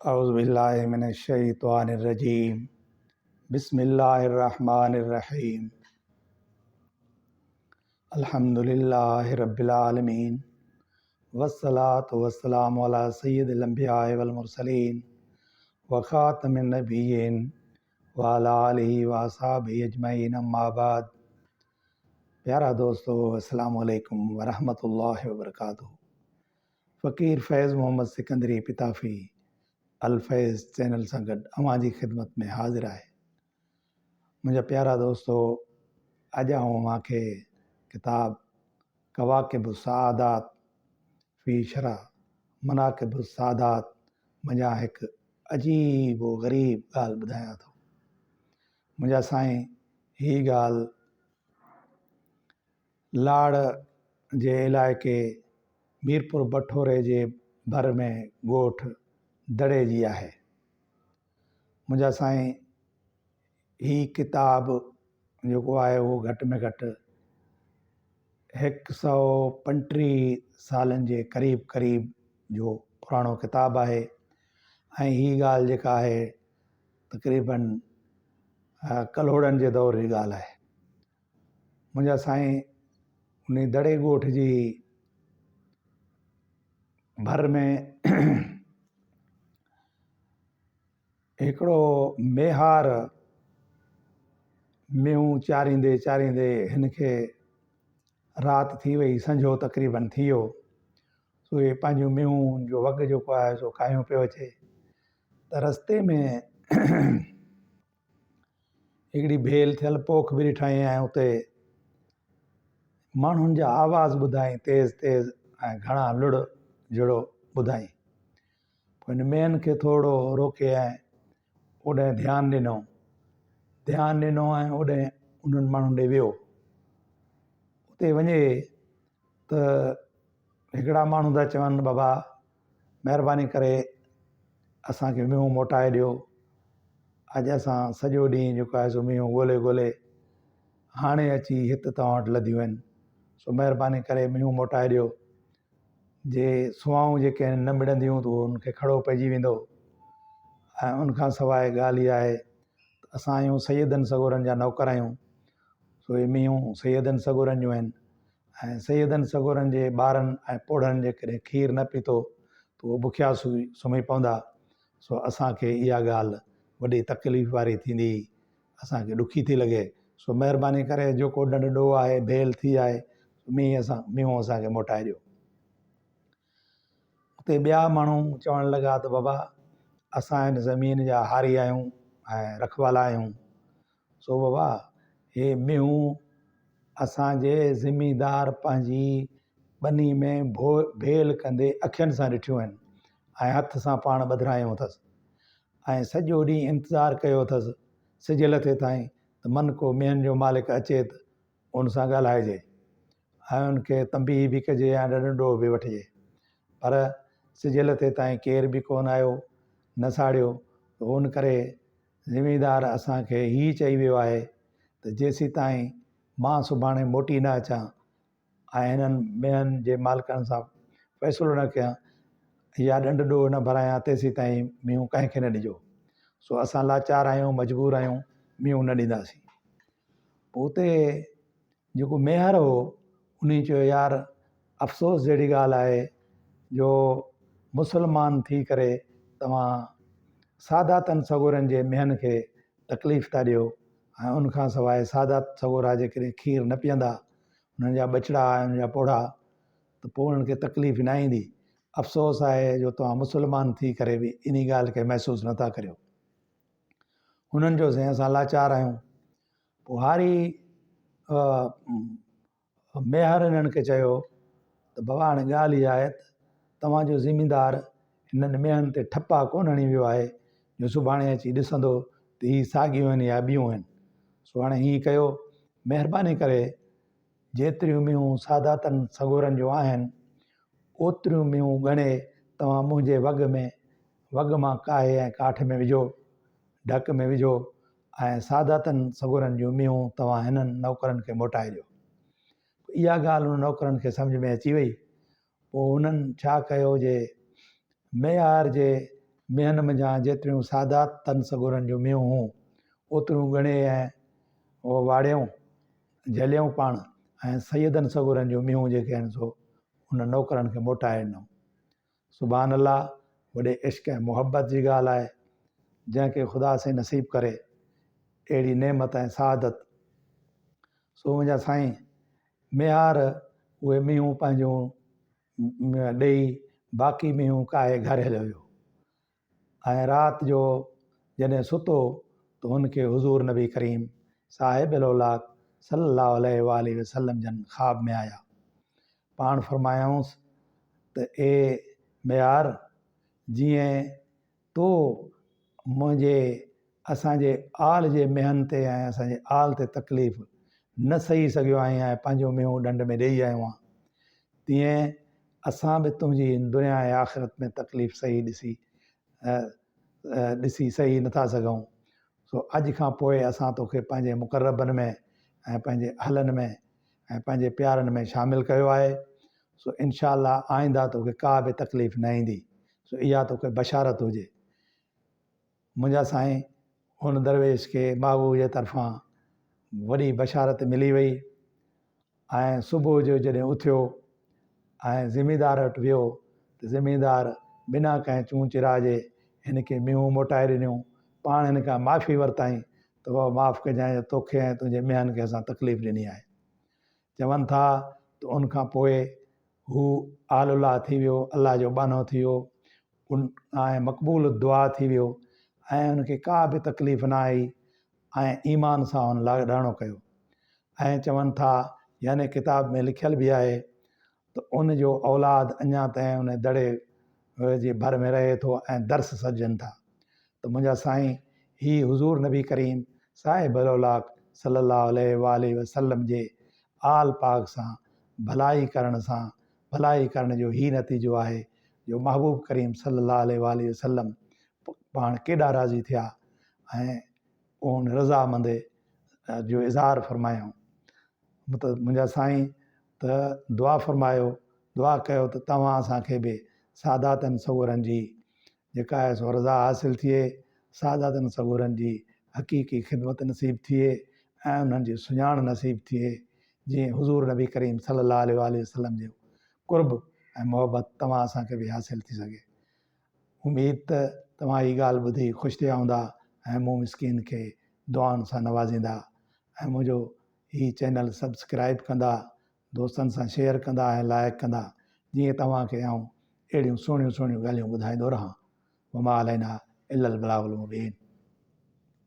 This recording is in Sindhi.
اعوذ بالله من الشيطان الرجيم بسم الله الرحمن الرحيم الحمد لله رب العالمين والصلاة والسلام على سيد الانبياء والمرسلين وخاتم النبيين وعلى آله واصحابه اجمعين اما بعد پيارا دوستو السلام عليڪم ورحمة الله وبرڪاته فقير فيض محمد سڪندري پتافي الفيض چينل سان گڏ اوهان جي خدمت ۾ حاضر آهي. منهنجا پيارا دوستو اڄ آئون اوهان کي ڪتاب ڪواڪب السعادات في شرح مناقب السادات منجهان هڪ عجيب و غريب ڳالهه ٻڌايان ٿو. منهنجا سائين هي ڳالهه لاڙ جي علائقي ميرپور بٺوري جي ڀر ۾ ڳوٺ دڙي جي آهي. منهنجا سائين هي ڪتاب جيڪو آهي اهو گهٽ ۾ گهٽ هڪ سئو پنٽيهه سالن جي قريب قريب جو پراڻو ڪتاب آهي ۽ هي ڳالهه جيڪا آهي تقريبن ڪلهوڙن جي دور جي ڳالهه آهي. منهنجا سائين انهي دڙي ڳوٺ جي ڀر ۾ هڪڙو ميهار مينهون چاريندي چاريندي هن کي رات ٿي وئي سنجهو تقريبن ٿي ويو سو هي پنهنجون مينهون جو وڳ جيڪو آهي سو کايون پيو اچي ته رستي ۾ هڪڙي ڀيل ٿيل پوک به ڏٺائين ۽ اتي ماڻهن جا آواز ٻڌائين تيز تيز ۽ گهڻا لڙ جهڙو ٻڌائين. پوء هن مينهن کي ٿورڙو روڪي ۽ اوڏانهن ڌيان ڏنو. ڌيان ڏنو ۽ اوڏانهن انهن ماڻهن ڏي ويو. اتي وڃي ته هڪڙا ماڻهو ٿا چون بابا مهرباني ڪري اسان کي مينهون موٽائي ڏيو. اڄ اسان سڄو ڏينهن جيڪو آهي سو مينهون ڳولي ڳولي هاڻي اچي هت توهان وٽ لڌيون آهن. سو مهرباني ڪري مينهون موٽائي ڏيو. جي سوائون جيڪي آهن نه مڙنديون ته اهو ان کي کڙو پئجي ويندو ۽ ان کان سواء ڳالهه اها آهي ته اسان آهيون سيدن سڳورن جا نوڪر آهيون سو اهي مينهون سيدن سڳورن جون آهن. ۽ سيدن سڳورن جي ٻارن ۽ پوڙهن جيڪڏهن کير نه پيتو ته اهي بکيا سمهي پوندا، سو اسان کي اها ڳالهه وڏي تڪليف واري ٿيندي، اسان کي ڏکي ٿي لڳي، سو مهرباني ڪري جيڪو ڏنڊ ڏوهه آهي، ڀيل ٿي آهي، سو مينهن اسان مينهون اسان کي موٽائي ڏيو. اتي ٻيا ماڻهو چوڻ لڳا ته بابا اسان هن زمين جا هاري آهيون ۽ رکوالا آهيون، سو بابا هي مينهون اسان جي زميندار پنهنجي ٻني ۾ ڀيل ڪندي اکين سان ڏٺيون آهن ۽ هٿ سان پاڻ ٻڌرايون اٿس ۽ سڄو ڏينهن انتظار ڪيو اٿس سج لٿي تائين ته من ڪو مينهن جو مالڪ اچي ته ان سان ڳالهائجي ۽ ان کي تنبيهه به ڪجي ۽ ڏنڊو به وٺجي پر سج لٿي تائين ڪير به ڪونه آيو نه ساڙيو ان ڪري زميندار اسان کي هي چئي ويو آهي ته جيسيتائين مان سڀاڻي موٽي نه اچان ۽ هنن مينهن جي مالڪن سان فيصلو نه ڪيان يا ڏنڊ ڏوهه نه ڀرايان تيسيتائين مينهون ڪنهن کي نه ڏجو. سو اسان لاچار آهيون، مجبور آهيون، مينهون نه ڏينداسين. پوء اتي جيڪو ميهر هو انهي چيو يار افسوس جهڙي ڳالهه آهي جو مسلمان ٿي ڪري توهان ساداتن سڳورن جي مينهن کي تڪليف ٿا ڏيو ۽ ان کان سواء سادات سڳورا جيڪڏهن کير نه پيئندا انهن جا ٻچڙا ۽ انهن جا پوڙها ته پوء انهن کي تڪليف نه ايندي افسوس آهي جو توهان مسلمان ٿي ڪري به انهي ڳالهه کي محسوس نٿا ڪريو انهن جو سائين اسان لاچار آهيون پوء هاري ميهار هنن کي چيو ته بابا هاڻي ڳالهه اها آهي ته توهان جو زميندار هنن مينهن تي ٺپا ڪونه هڻي ويو آهي جو سڀاڻي اچي ڏسندو ته هي ساڳيون آهن يا ٻيون آهن. سو هاڻي هيئن ڪيو مهرباني ڪري جيتريون مينهون ساداتن سڳورن جون آهن اوتريون مينهون ڳڻي توهان منهنجي وڳ ۾ وڳ مان ڪاهي ۽ ڪاٺ ۾ وجهو، ڍڪ ۾ وجهو ۽ ساداتن سڳورن جون مينهون توهان هنن نوڪرن کي موٽائي ڏيو. اها ڳالهه انهن نوڪرن کي سمجهه ۾ اچي وئي. پوء هنن ڇا ڪيو جي ميهار جي مينهن منجهان جيتريون سادات تن سڳورن جون مينهون هون، اوتريون ڳڻي ۽ واڙيائون، جهليائون پاڻ ۽ سيدن سڳورن جون مينهون جيڪي آهن سو ان نوڪرن کي موٽائي ڏنائون. سبحان الله وڏي عشق ۽ محبت جي ڳالهه آهي، جنهن کي خدا سائين نصيب ڪري اهڙي نعمت ۽ سعادت. سو منهنجا سائين ميهار اهي مينهون پنهنجون ڏيئي باقي مينهون ڪاهي گهر هليو ويو ۽ رات جو جڏهن ستو ته هن کي حضور نبي ڪريم صاحب الاولاق صلي الله عليه واٰله وسلم جن خواب ۾ آيا. پاڻ فرمايائونس ته اي ميهار! جيئن تو منهنجي اسان جي آل جي مينهن تي ۽ اسان جي آل تي تڪليف نه سهي سگهيو آهين ۽ پنهنجو مينهون ڏنڊ ۾ ڏيئي آيو آهين، تيئن اسان به تنهنجي هن دنيا ۽ آخرت ۾ تڪليف سهي ڏسي ڏسي سهي نٿا سگهون. سو اڄ کان پوء اسان توکي پنهنجي مقربن ۾ ۽ پنهنجي اهلن ۾ ۽ پنهنجي پيارن ۾ شامل ڪيو آهي، سو انشاء الله آئنده توکي ڪا به تڪليف نه ايندي، سو اها توکي بشارت هجي. منهنجا سائين هن درويش کي محبوب جي طرفان وڏي بشارت ملي وئي ۽ صبح جو جڏهن اٿيو ۽ زميندار وٽ ويو ته زميندار بنا ڪنهن چون چرا جي هن کي مينهون موٽائي ڏنيون. پاڻ هن کان معافي ورتائين ته بابا معاف ڪجانء جو توکي ۽ تنهنجي مينهن کي اسان تڪليف ڏني آهي. چون ٿا ته ان کان پوء هو آل الله ٿي ويو، الله جو ٻانهو ٿي ويو، ان ۽ مقبول الدعا ٿي ويو ۽ ان کي ڪا به تڪليف نه آئي ۽ ايمان سان هن لاڏاڻو ڪيو ۽ چون ٿا يعني ڪتاب ۾ لکيل به آهي ته ان جو اولاد اڃا تائين ان دڙي جي ڀر ۾ رهي ٿو ۽ درس سڏجن ٿا ته منهنجا سائين هي حضور نبي ڪريم صاحب الاولاق صلي الله عليه واٰله وسلم جي آل پاڪ سان ڀلائي ڪرڻ سان ڀلائي ڪرڻ جو هي نتيجو آهي جو محبوب ڪريم صلي الله عليه واٰله وسلم پاڻ ڪيڏا راضي ٿيا ۽ ان رضامندي جو اظهار فرمايائون. مطلب منهنجا سائين ته دعا فرمايو، دعا ڪيو ته توهان اسان کي به ساداتن سڳورن جي جيڪا آهي سو رضا حاصل ٿئي، ساداتن سڳورن جي حقيقي خدمت نصيب ٿئي ۽ انهن جي سڃاڻ نصيب ٿئي، جيئن حضور نبي ڪريم صلي الله عليه واٰله وسلم جو قرب ۽ محبت توهان اسان کي به حاصل ٿي سگهي. اميد ته توهان هي ڳالهه ٻڌي خوش ٿيا هوندا ۽ مون مسڪين کي دعائن سان نوازيندا ۽ منهنجو هي چينل سبسڪرائيب ڪندا، دوستن سان شيئر ڪندا ۽ لائيڪ ڪندا جيئن توهان کي آئون اهڙيون سهڻيون سهڻيون ڳالهيون ٻڌائيندو رهان. وما علينا الا البلاغ المبين.